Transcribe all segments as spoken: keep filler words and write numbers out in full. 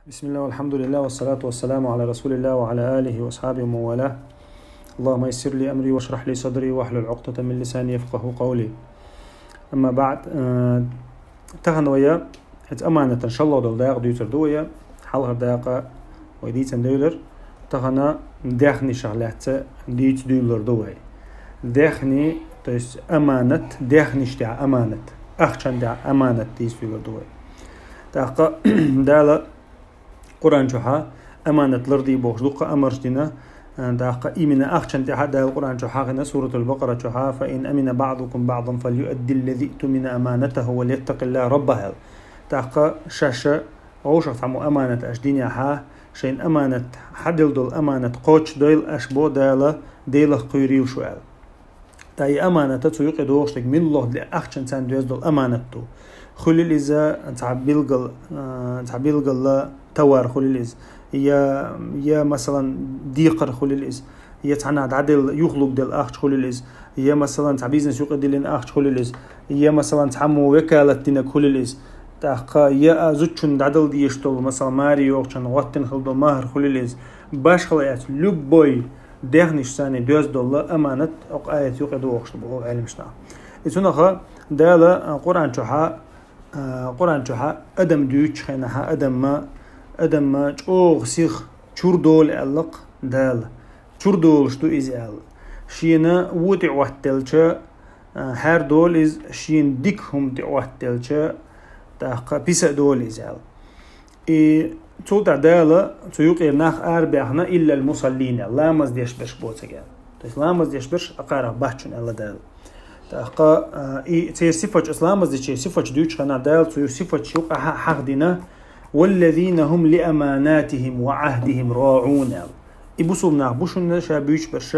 بسم الله والحمد لله والصلاة والسلام على رسول الله وعلى آله وأصحابه ومن والاه. اللهم يسر لي أمري واشرح لي صدري واحلل عقدة من لساني يفقهوا قولي. أما بعد, э, тахан вай хӀанз аманатан шоллагӀа дола дакъа дуьйцур ду вай. Хьалхара дакъа вай дийцина девлар. Тахан даьхнашах лаьцна дийца дуьйлалур ду вай. Даьхни, то есть аманат, даьхнаш тӀехь аманат, ахчан тӀехь аманат дийца дуьйлалур ду вай. ТӀаккха Дала Къуръан чухьа аманат ларде бохуш дуккха амарш дина, э, тӀаккха именно ахчан тӀехьа Дала Къуръан чу хьахийна, Суратул Бакъара чухьа: «فإن أمن بعضكم بعضا فليؤد الذي اؤتمن أمانته وليتق الله ربه», аьлла. ТӀаккха шаьш вовшах цхьаммо аманат аша динехьа, шайна аманат, хьаделла дола аманат кхочушдойла аша, бо Дала, Делах кхуьйрийла шу аьлла. ТӀаккха и аманат цу юкъе догӀуш дерг милла лоху де ахчанца доьзна дола аманат ду. Хуьлийла иза цхьа билггал, а, цхьа билггал товар хуьлийла иза, я, я, масалан, декхар хуьлийла иза, я цхьанхьа дӀаделла, юхалургделла ахча хуьлийла иза, я, масалан, цхьа бизнес юкъе диллина ахча хуьлийла иза, я, масалан, цхьаммо векалат динарг хуьлийла иза. ТӀаккха я а зудчунна дӀадала дезаш долу, масалан, маре йогӀучунна гӀоттина хила долу махӀар хуьлийла иза. Башхалла эцна, любой даьхнашца доьзна дола аманат оцу аят юкъе догӀуш ду боху Ӏеламнаха. И цунах Дала, а, Къуръан чухьа, а, Къуръан чухьа адам дуьйцучу хенахьа, адамма, адамма чӀогӀа сиха чур долу аьлла-кх Дала. Чур долуш ду иза аьлла. Шена вон тӀе Ӏоттаделча, а, хьаьр долу иза, шена дика хӀума тӀе Ӏоттаделча, тӀаккха писа а долу иза аьлла. И цул тӀаьхьа Дала цу юкъера нах арабаьхна, «إلا المصلين», ламаз деш берш боцург аьлла. То есть ламаз деш берш акхарах бац шуна аьлла Дала. ТӀаккха, а, и церан сифаташ, аса ламаз дечеран сифаташ дуьйцучу хенахь Дала цу сифаташ юкъахьа хьахдина: «والذين هم لأماناتهم وعهدهم راعون», аьлла. И бусулба нах бу шуна ша буьйцуш берш,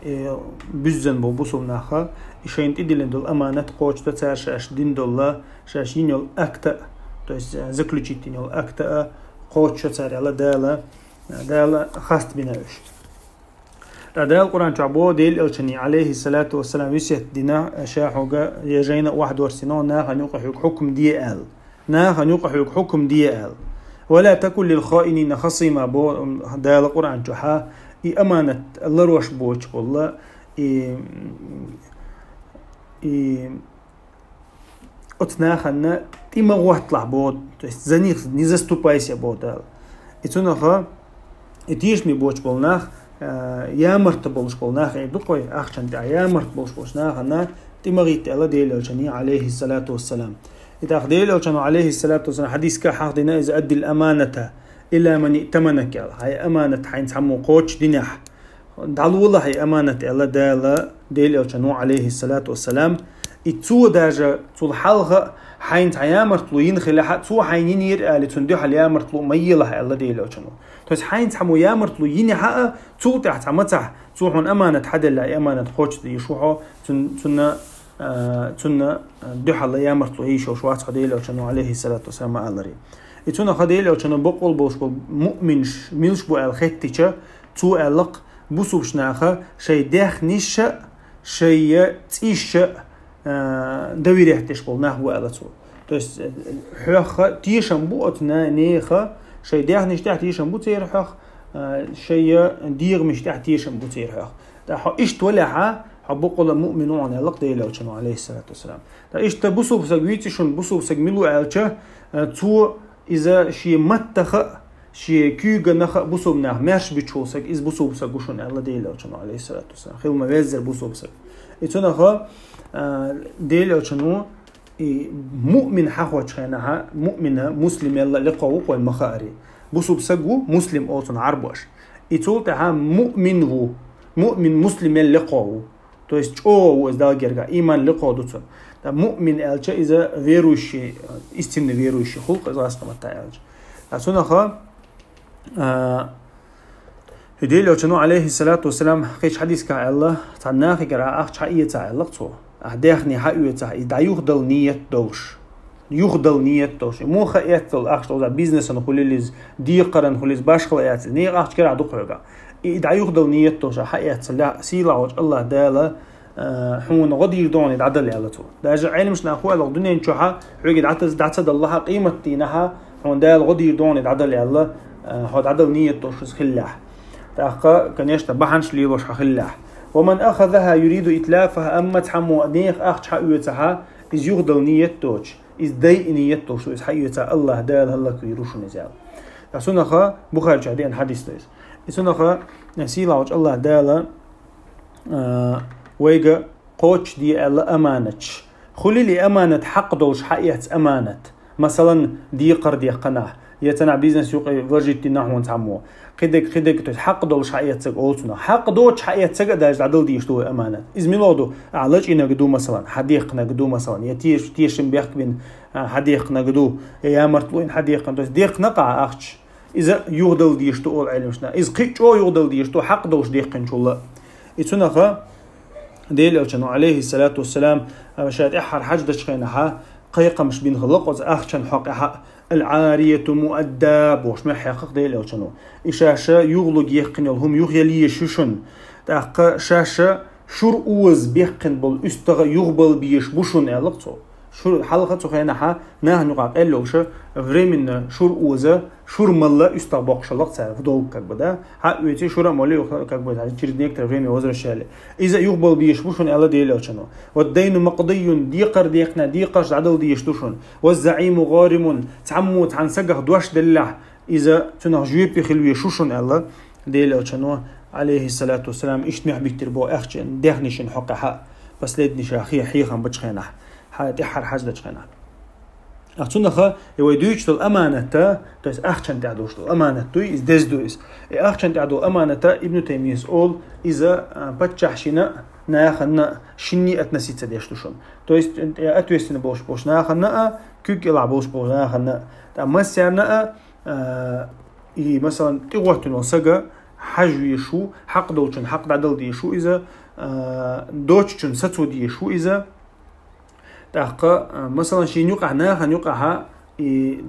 э, буьззина бу бусулба наха, и шайна тӀедиллина долу аманат кхочушдо цара, шаьш дина долу, шаьш йина йолу акта, то есть, э, заключить йина йолу акта а кхочушдо цара аьлла Дала, Дала хастбина уьш. ТӀаккха Дала Къуръан чохь боху, Делан Элчане, алейхиссалату вассалам, весет дина, ша хьоьга я жайна а охьадорсийна, нахана юкъа хьоьга хьукам де аьлла. Нахана юкъа хьоьга хьукам де аьлла. «ولا تكن للخائنين خصيما», боху Дала Къуръан чохьа, и аманат ларош боцуш болла, и, и оцу нахана тӀе ма гӀотталахь боху, то есть за них не заступайся боху Дала. И цунаха, и тешаме боцуш болу нах, а, ямарта болуш болу нах, э, дукхой ахчан тӀехь ямарта болуш болчу нахана тӀе ма гӀитта аьлла Делан Элчане, алейхиссалату вассалам. И тӀаккха Делан Элчано, алейхиссалату вассалам, хьадисехь хьахдина иза: «أد الأمانة إلى من ائتمنك», аьлла. Хьайн аманат хьайна цхьаммо кхочушдинехь, дӀалолахь и аманат аьлла Дала Делан Элчано, алейхиссалату вассалам. И цо даже цул хьалха хьайна цхьа ямартло йина хилахь а, цо хьайна йинера аьлла, цунна дуьхьал ямартло ма елахь аьлла Делан Элчано. То есть хьайна цхьаммо ямартло йинехь а, цул тӀаьхьа цхьа мацахь, цо хьуна аманат хьаделлехь, и аманат кхочушде йиш ву хьо, цун-, цунна, а, цунна дуьхьал ямартло йиш йолуш вац хьо Делан Элчано, алейхиссалату вассалам, ма-аллара. И цунаха Делан Элчано бакъволу болуш болу муъминаш милаш бу аьлла хеттича, цо аьлла-кх, бусулба наха шайн даьхнаш а, шайн цӀийш а, а, доверять деш болу нах бу аьлла цо. То есть, э, хьоьхха тешам бу оцу на-, неха, шайн даьхнаш тӀехь тешам бу церан хьоьх, а, шайн дегӀамаш тӀехь тешам бу церан хьоьх. ТӀаккха хьо иштта валехь а, хьо бакъволу муъмин ву хьуна аьлла-кх Делан Элчано, алейхиссалату вассалам. ТӀаккха иштта бусулба саг вуьйцу шуна, бусулба саг мила ву аьлча, а, цо иза шен маттаха а, шен куьйганаха а бусулба нах маьрша буьтуш волу саг, иза бусулба саг ву шуна аьлла Делан Элчано, алейхиссалату вассалам. Хила ма веззара бусулба саг. И цунаха, а, Делан Элчано, и муъмин хьахочу хенахьа, муъмина, муслимелла лекхо ву кхой ма хаари. Бусулба саг ву, муслим олу цунах Ӏарбош. И цул тӀаьхьа муъмин ву. Муъмин муслимелла лекхо ву. То есть чӀогӀа ву иза Далла гергахь, иман лекхо ду цунна. Ткъа муъмин аьлча иза верующий, истинно верующий хуьлу-кх иза гӀазкхийн маттахь аьлча. Ткъа цунаха, а, и Делан Элчано, алейхиссалату вассалам, кхечу хьадисехь аьлла, цхьана нахигара ахча хьаэцахь аьлла-кх цо. Ахь даьхни хьаоьцахь, и дӀаюхадала ниет долуш. Юхадала ниет долуш. И муха эццал ахча долу, бизнесана хуьлийла иза, декхаран хуьлийла иза, башхала эццал. Некъа ахча карахь ду хьоьгахь. И дӀаюхадала ниет долуш, ахь хьаэццал, сийлахь волчу Аллах Дала, а, хьуна гӀо дийр ду хьуна и дӀадала аьлла цо. Даже Ӏеламнаха хӀу аьлла дуьнен чохьа, хьоьга дӀатаз-, дӀа ца даллахь а, къематдийнахьа, хьуна Дала гӀо дийр ду хьуна дӀадала аьлла, а, хьо дӀадала нийят долуш иза хиллехь. ТӀаккха, конечно, бахьанаш лелош хьо хиллехь. «ومن أخذها يريد إتلافها», амма цхьаммо нехан ахча хьаоьцахь, иза юхадала нийят доцуш, иза дайа нийят долуш ду, иза хьаоьцахь, АллахӀ Дала хӀаллаквийр ву шуна иза аьлла. Ткъа цунах Бухаричохь деана хьадис ду иза. И цунах сийлахьчу АллахӀ Дала, а, вайга кхочушде аьлла аманаташ. Хуьлийла и аманат хьакъ долуш хьаэцна аманат. Масалан, декхар декхнехь, я цхьанхьа бизнес юкъе вложить динехь хьуна цхьаммо. Кхидерг, кхидерг, то есть хьакъ долуш хьаэцнарг олу цунах. Хьакъ доцуш хьаэцнарг а даже дӀадала дезаш ду вай аманат. Иза мила ду? Ахь лачкъийнарг ду, масалан, хьан декхнарг ду, масалан, я теш-, тешам бехк бина, а, хьан декхнарг ду, я ямартло йина хьан декхнарг ду. То есть декхна-кх ахь ахча. Иза юхадала дезаш ду олу Ӏеламнаха. Иза кхин а чӀогӀа юхадала дезаш ду, хьакъ долуш декхначул а. И цунах Делан Элчано, алейхиссалату вассалам, ша тӀаьххьара хьаьж дечу хенахь, кхайкхамаш бина хилла кхуза ахчан хьокъехь: «Аль-Ӏария ту муадда», бохуш мехь хьекхна Делан Элчано. И шаьш юхалург яьккхина йолу хӀума юхаяла езаш ю шуна. ТӀаккха шаьш шура оза баьккхина болу уьстагӀ а юхабала безаш бу шуна, аьлла-кх цо. Шура хьалха цу хенахь нахана юкъахь къелла йолуш, временно шура оза, шура малла уьстагӀ боккхуш хилла-кх цара, в долг как бы, да? Хьаоьций шура а молий, как бы, через некоторое время возвращали. Иза юхабала безаш бу шуна, аьлла Делан Элчано. «Вад-дайну макъдийюн», декхар декхнехь, декхарш дӀадала дезаш ду шуна. «Ваз-заӀиму гӀаримун», цхьаммо цхьана сагах дош деллехь, иза цунах жоьпе хила везаш ву шуна, аьлла Делан Элчано, алейхиссалату вассалам, иштта мехь биттира боху ахчан дехнийн хьокъехь, последний ша хье-, хьехам бечу хенахь, хьан тӀаьххьара хьаьж дечу хенахь. Ахь цунах и вай дуьйцуш долу аманат, то есть ахчан тӀехь долуш долу аманат дуй, иза деза ду иза. И ахчан тӀехь долу аманат Ибн Таймийс олу, иза, а, паччахьашна а, нахана а шинна а относиться деш ду шуна. То есть, э, ответственный болуш болчу нахана а, куьг кӀелахь болуш болчу нахана а. Ткъа массарна а, а, и, масалан, тӀегӀоттина волу сага хьажа везаш ву, хьакъ долчун хьакъ дӀадала дезаш ву иза, а, доцучун сацо дезаш ву иза. ТӀаккха, а, масалан, шена юкъахь, нахана юкъахь и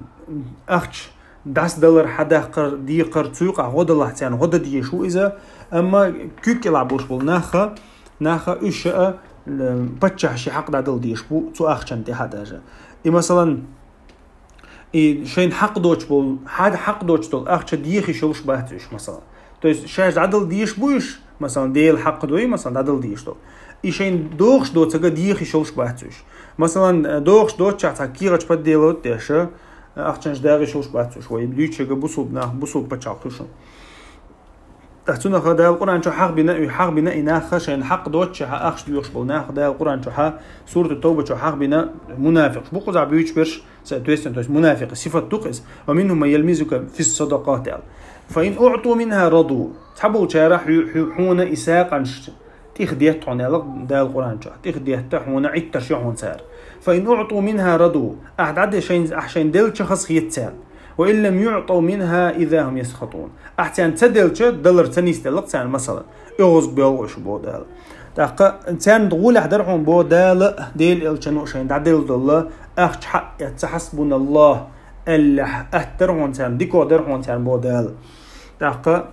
ахча дӀасадалар, хьадаккхар, декхар, цу юкъахь гӀо далахь царна гӀо дан дезаш ву иза, амма куьг кӀелахь болуш болу нахха, нахха уьш а, э, паччахьашна хьакъ дӀадала дезаш бу цу ахчан тӀехь а даже. И, масалан, и шайна хьакъ доцуш болу, хьа-, хьакъ доцуш долу ахча деха йиш йолуш бац уьш, масалан. То есть шаьш дӀадала дезаш бу уьш, масалан, Делан хьакъ дуй, масалан, дӀадала дезаш долу. И шайна дохуш доцург а деха йиш йолуш бац уьш. Масалан, дохуш доцучохь цхьа кехаташ подделать деш, ахчанаш дагӀа йиш йолуш бац уьш. Вай дуьйцуш ерг бусулба нах, бусулба пачхьалкх ю шуна. Ткъа цунах Дала Къуръан чу хьахбина, и хьахбина и нахха шайна хьакъ доцучехь ахча доьхуш болу нах Дала Къуръан чу хьа, Сурату Тавба чу хьахбина мунафикъаш. Бу кхузахь буьйцуш берш, соответственно, то есть мунафикъ сифат ду-кх иза. «Ва минхум ман ялмизука фис-садакъат», аьлла. «Фа ин уъту минха раду». Цхьаболчара хьу-, хьу-, хьуна и сагӀанаш тӀехдетта хьуна, аьлла Дала Къуръан чу. ТӀехдетта хьуна, Ӏиттарш ю хьуна цара. «Фа ин уъту минха раду». Ахь дӀаде шайн, ахь шайн делча хазахета царна. «Ва ин лам юъту минха иза хум ясхатун». Ахь царна ца делча, далар ца нисделла-кх царна, масалан. ОьгӀазга боьлху уьш, боху Дала. ТӀаккха царна гӀолехь дара хьуна, боху Дала, Делан Элчано шайна дӀаделла долу ахча хьаэцна, «Хьасбуналлах» аьллехь, аттара хьуна царна, дика дара хьуна царна, боху Дала. ТӀаккха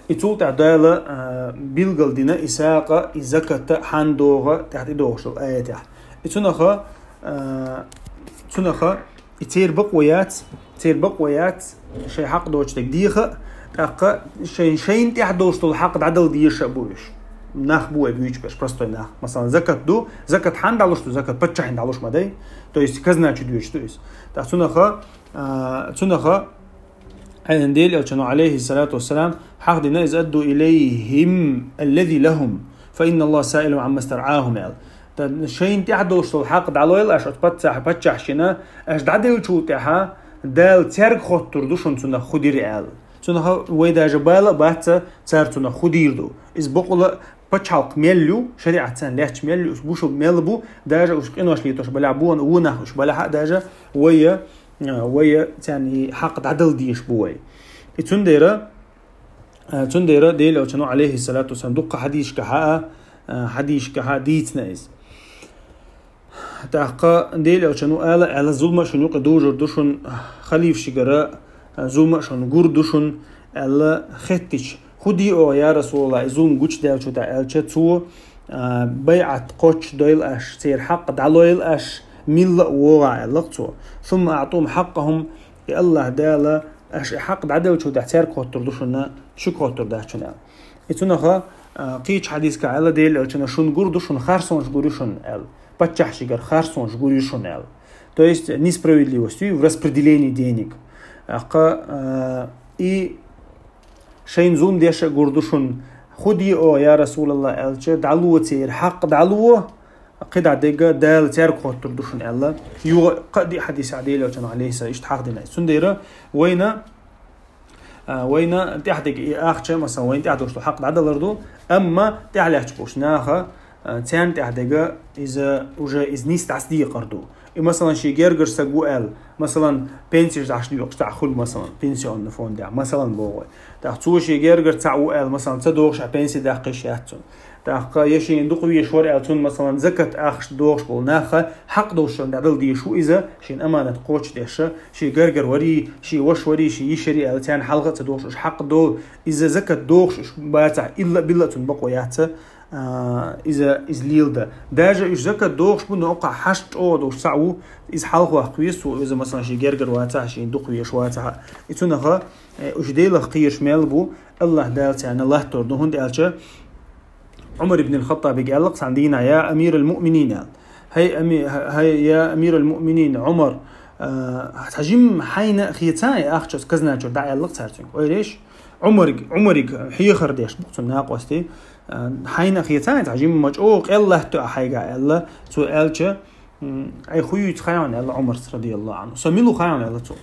и цул тӀаьхьа Дала, а, билгалдина и сагӀа, и закат а хьан догӀу, тӀаьхьа тӀедогӀуш долу аятехь. И цунах, а, цунах и церан бакъо яц, церан бакъо яц, шайн хьакъ доцург деха а, тӀаккха шайн, шайна тӀехь долуш долу хьакъ дӀадала дезаш а бу уьш. Нах бу вай буьйцуш берш, простой нах. Масалан, закат ду, закат хьанна дӀалуш ду, закат паччахьна дӀалуш ма дай. То есть казна чу доьдуш ду иза. ТӀаккха цунах, а, цунах Делан Элчано, алейхиссалату вассалам, хьахдина иза: «Адду илайхим аллази лахум, фа инна Аллаха саилун амма старӀахум», аьлла. Ткъа шайна тӀехь долуш долу хьакъ дӀалойла аша оцу паччахь-, паччахьашна, аша дӀаделлачул тӀаьхьа Дала цаьрга хоттур ду шуна цунах хӀун дира аьлла. Цунах вай даже бала а бац, цара цунах хӀун дийр ду. Иза бакъала пачхьалкх мел ю, шариӀат царна лаьтташ мел ю, уьш бушалла мел бу, даже уьш къинош летош балахь, бу-, вон нах уьш балахь а даже вай, а, вай царна и хьакъ дӀадала дезаш бу вай. И цундела, а, цундела Делан Элчано, алейхиссалату вассалам, дуккха хьадисашкахь а, а, хьадисашкахь а дийцина иза. ТӀаккха Делан Элчано ала аьлла: «Зулма а шуна юкъе дужур ду шуна, халифашкара, а, зулма а шуна гур ду шуна», аьлла, хеттича, «ХӀун де оха, я Расулаллах, и зулма гучудаьллачул тӀаьхьа?» аьлча, цо, а, «БайӀат кхоччуш дойла аша, церан хьакъ дӀалойла аша, милла а вогӀахь», аьлла-кх цо. «Сумма аътухум хьаккахум», И Аллахь Дала, аша и хьакъ дӀаделлачул тӀехьа цаьрга хоттур ду шуна, шуьга хоттур дац шуна аьлла. И цунах, а, кхечу хьадисехь аьлла Делан Элчано, шуна гур ду, шуна харцонаш гур ю шуна аьлла. Паччахьашкара харцонаш гур ю шуна аьлла. То есть несправедливость ю в распределении денег. ТӀаккха, а, и шайна зулам деш а гур ду шуна. ХӀун де оха, я Расулаллахь, аьлча, дӀало церан хьакъ, дӀало, кхидӀа дерг Дала цаьрга хоттур ду шуна аьлла. Юха кхаа-диъ хьадисехь Делан Элчано, Ӏалайхи ссалам, иштта хьахдина. Цундела вайна, а, вайна тӀехь дерг и ахча, масала, вайна тӀехь долуш долу хьакъ дӀадалар ду, амма тӀехь лаьтташ болчу наха, а, царна тӀехь дерг иза уже иза нийса дӀасадекъар ду. И, масалан, шен гергара стаг ву аьлла, масалан, пенсеш дӀасадоькъуш цхьаъ хуьлу, масалан, пенсионный фондехь, масалан, боху вай. ТӀаккха цо шен гергара цхьаъ ву аьлла, масалан, ца дохуш а пенси даккха йиш яц цунна. ТӀаккха я шена дукха везаш вара аьлла, цунна, масалан, закат ахча дохуш болу наха хьакъ долуш шуна дӀадала дезаш ву иза, шена аманат кхочушдеш, шен гергара варий, шен ваша варий, шен йиша ярий аьлла, царна хьалха а ца дохуш, уьш хьакъ долу, иза закат дохуш уьш бацахь, илла а билла а цунна бакъо яц, а, иза, иза леладан. Даже уьш закат дохуш бу, но оккхахь хьашт чӀогӀа долуш цхьаъ ву, иза хьалхаваккха веза цо, иза, масалан, шен гергара вацахь, шена дукха везаш вацахь. И цунах, э, уьш Делах кхераш мел бу, Аллахь Дала царна латтор ду, хӀунда аьлча Ӏумар ибн ал-ХаттӀабига аьлла-кх цхьана дийнахь: «Я амир ал-муъминин», аьлла. «ХӀай ами-, хӀай, я амир ал-муъминин, Ӏумар, а, цхьа жимма хьайна а хецахьа и ахча оцу казначуьра дӀа», аьлла-кх цара цуьнга. Ойла еш, Ӏумариг, Ӏумариг хьехар деш бу-кх цуьнан накъостий, а, «хьайна а хецахьа, цхьа жимма чӀогӀа къел латто ахь хьайгахь», аьлла, цо аьлча, м, «Ай, хӀун юьйцу хаьий хьуна?» аьлла Ӏумарс, радияллаху Ӏанху. «Со мила ву хаьий хьуна?» аьлла цо.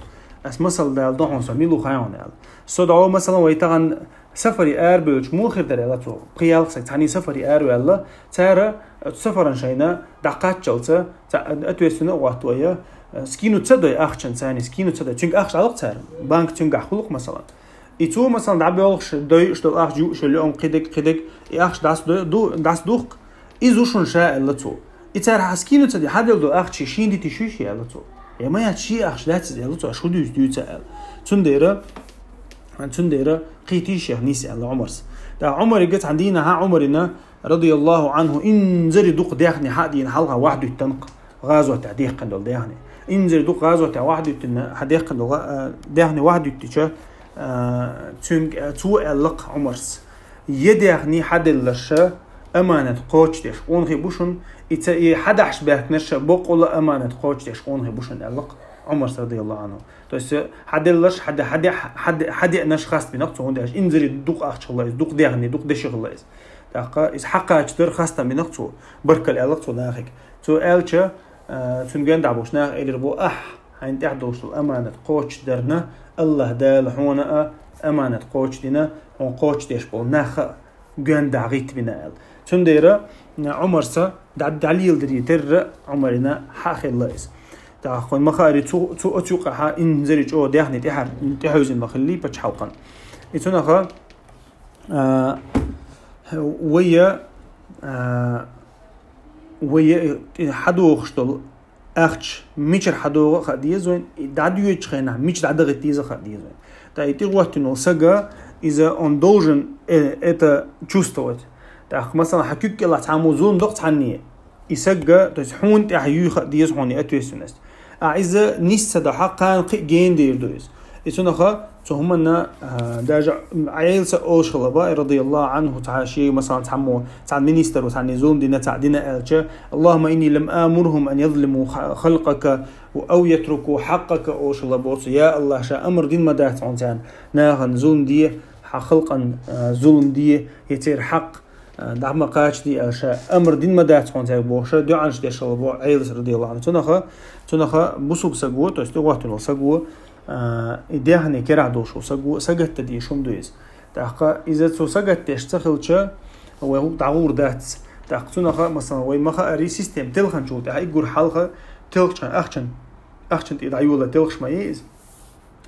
«Ас масал дала до хьуна, со мила ву хаьий хьуна?» аьлла. «Со дӀо, масалан, вай тахана сафаре арабевлча муха хир дара?» аьлла цо. Пхи-ялх стаг цхьаьний сафаре араваьлла, цара оцу сафаран шайна дӀакхаччалца, ца-, ответственно а гӀоттавой, скинуть ца дой ахчанца, царний скинуть ца дой. Цуьнга ахча дӀалу-кх цара, банк цуьнгахь хуьлу-кх, масалан. И цо, масалан, дӀабоьлхуш дойуш долу ахча юуш йолу, кхидерг, кхидерг, и ахча дӀасадо-, ду-, дӀасадухку, иза ву шуна ша, аьлла цо. И цара хьан скинуть ца де, хьан делла долу ахча шена дитийша ю шен, аьлла цо. Я ма яц, шен ахча дац иза, аьлла цо, аш хӀун дуьйцу, дуьйцу, аьлла. Цундела, цундела кхетийша шех нийса, аьлла Ӏумарс. ТӀаккха Ӏумарига цхьана дийнахь Ӏумарина, радияллаху Ӏанху, инзаре дукха даьхни хьа а дийна хьалха вахьа дуьттина-кх гӀазотехь дехкина долу даьхни. Инзаре дукха гӀазотехь вахьа дуьттина, хьа дехкина долу, а, даьхни вахьа дуьттича, а, цуьнга, а, цо аьлла-кх Ӏумарс: «Я даьхни хьаделларш аманат кхочушдеш къонахий бу шуна, и ца, и хьадахьаш баьхкинарш боккъала аманат кхочушдеш къонахий бу шуна», аьлла-кх Ӏумарс, радияллаху Ӏанху. То есть, э, хьаделларш, хьаде-, хьаде-, хьаде-, хьадеанарш хастабина-кх цо, хӀунда аьлча инзаре дукха ахча хилла иза, дукха даьхни, дукха деши хилла иза. ТӀаккха иза хьакхачадар хастам бина-кх цо, баркалла аьлла-кх цо нахе. Цо аьлча, а, цуьнан гонахь болчу наха элира боху: «Ахь, хьайна тӀехь долуш долу аманат кхочушдарна, Аллахь Дала хьуна а аманат кхочушдина, хьуна кхочушдеш болу нах а гонахь гӀиттабина», аьлла. Цундела, а, Ӏумарса дӀа-, дӀалеладаре терра Ӏумарина хьа а хилла иза. ТӀаккха вайна ма-хаъара, цу, цу оцу юкъахь инзаре чӀогӀа даьхни тӀехьа-, тӀехьевзина ма хиллий пачхьалкхана. И цунах, а, вай, а, вай хьадохуш долу ахча мичара хьадогӀу а хаа деза вайна, и дӀадоьдучу хенахь мича дӀадахийта деза а хаа деза вайна. ТӀаккха и тӀехӀоттина волу сага, иза он должен, э, это чувствовать. ТӀаккха, масалан, хьан куьг кӀелахь цхьаммо зулам до-кх цхьанне, и сага, то есть хьуна тӀехь юй хаа деза хьуна и ответственность. А иза нис ца дахь, кхана кхин а гена дер ду иза. И цунах цу хӀуманна, а, даже Ӏелас а олуш хилла боху, радияллаху Ӏанху, цхьа шен, масалан, цхьаммо, цхьа министр ву, цхьанне зулам дина, цхьаъ дина аьлча: «اللهم إني لم آمرهم أن يظلموا خ-، خلقك أو يتركوا حقك», олуш хилла боху цо. Я Аллахь, ша амр дина ма дац хьуна царна, нахана зулам де, хьан халкъана, а, зулам де, я церан хьакъ, а, дӀа ма кхачаде аьлла, ша амр дина ма дац хьуна цаьрга бохуш, доӀанаш деш хилла боху Ӏелас, радияллаху Ӏанху. Цунах, цунах бусулба саго, то есть тӀехӀоттина волу саго, а, и даьхни керахь долуш волу саго сагатдан дезаш хӀума ду иза. ТӀаккха иза цо сагатдеш ца хилча, вай хӀу-, дӀагӀур дац. ТӀаккха цунах, масалан, вай ма-хаъара, система телханчул тӀаьхьа уггар хьалха телхча ахчан, ахчан тӀе дӀайола телхаш ма ю иза.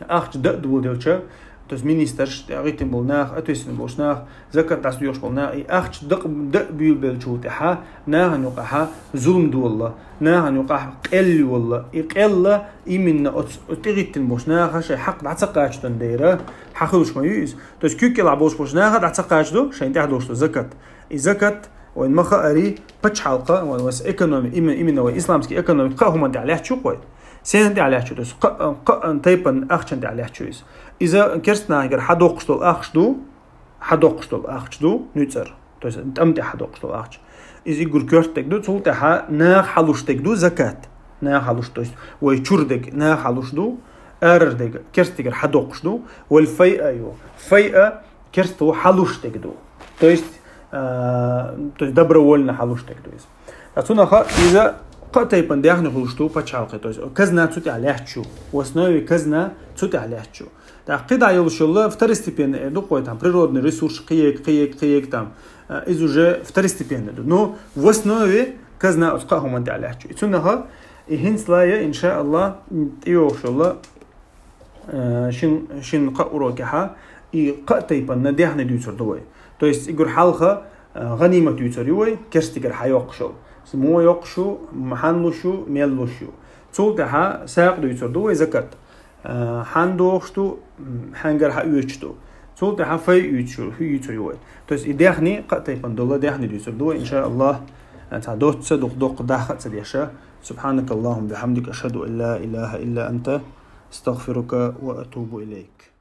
Ахча дан а доладелча, то есть министрш, тӀе гӀиттина болу нах, ответственный болуш нах, закат дӀасадоьхуш болу нах, и ахча дакъ-, дан а буьйлабеллачул тӀаьхьа нахана юкъахьа зулам дола, нахана юкъахь къел йола. И къелла именно оцу, оцу тӀе гӀиттина болуш наха шайн хьакъ дӀа ца кхачадон дера, хьан хуьлуш ма ю иза. То есть куьг кӀелахь болуш болчу наха дӀа ца кхачадо шайн тӀехь долуш долу закат. И закат, вайн ма-хаъара, пачхьалкха, вайн, вайн экономи-, именно, именно вайн исламский экономика кхаа хӀуманна тӀехь лаьтташ ю-кх вай. Сенна тӀехьа лаьтташ ду? То есть кхы, кхы тайпан ахчан тӀехьа лаьтташ ду иза. Иза керста нахагара хьадоккхуш дола ахча ду, хьадоккхуш дола ахча ду, нуьцкъара. То есть тӀама тӀа хьадоккхуш дола ахча. Иза уггар коьрта дерг ду, цул тӀехьа наха хьалуш дерг ду закат. Наха хьалуш, то есть вай чура дерг наха хьалуш ду, арара дерг керстагара хьадоккхуш ду, вал файъа ю. Файъа керстал хьалуш дерг ду. То есть, а, то есть добровольно хьалуш дерг ду иза. А цунах иза кхы тайпан даьхни хулаш ду пачхьалкхе. То есть казна цу тӀехьа лаьтташ ю. В основе казна цу тӀехьа лаьтташ ю. ТӀаккха кхидӀа йолаш йола второстепенный эр ду-кх вай, там, природный ресурс, кхыерг, кхыерг, кхыерг, там, а, иза уже второстепенный ду. Но в основе казна оцу кхы хӀуман тӀехьа лаьтташ ю. И цунах и хӀинца лайя, иншааллахӀ, тӀайогӀуш йола, э, шин, шин кхы урокехьа, и кхы тайпанна даьхни дуьйцур ду вай. То есть уггар хьалха, э, гӀанимат юьйцур ю вай, керстагара хьайоккхуш йола. Мо йоккхуш ю, м, хьанна луш ю, мел луш ю. Цул тӀехьа сагӀа дуьйцур ду вай, закат. Э, хьанна дохуш ду, м, хьаьнгара хьаоьцуш ду. Цул тӀехьа файъ юьйцур, хӀу юьйцур ю вай. То есть и даьхни, кхы тайпан дола даьхни дуьйцур ду вай, иншааллахӀ. Э, цхьа доцца дукха доккха даха а ца деша. سبحانك اللهم وبحمدك، أشهد أن لا إله إلا أنت، أستغفرك وأتوب إليك.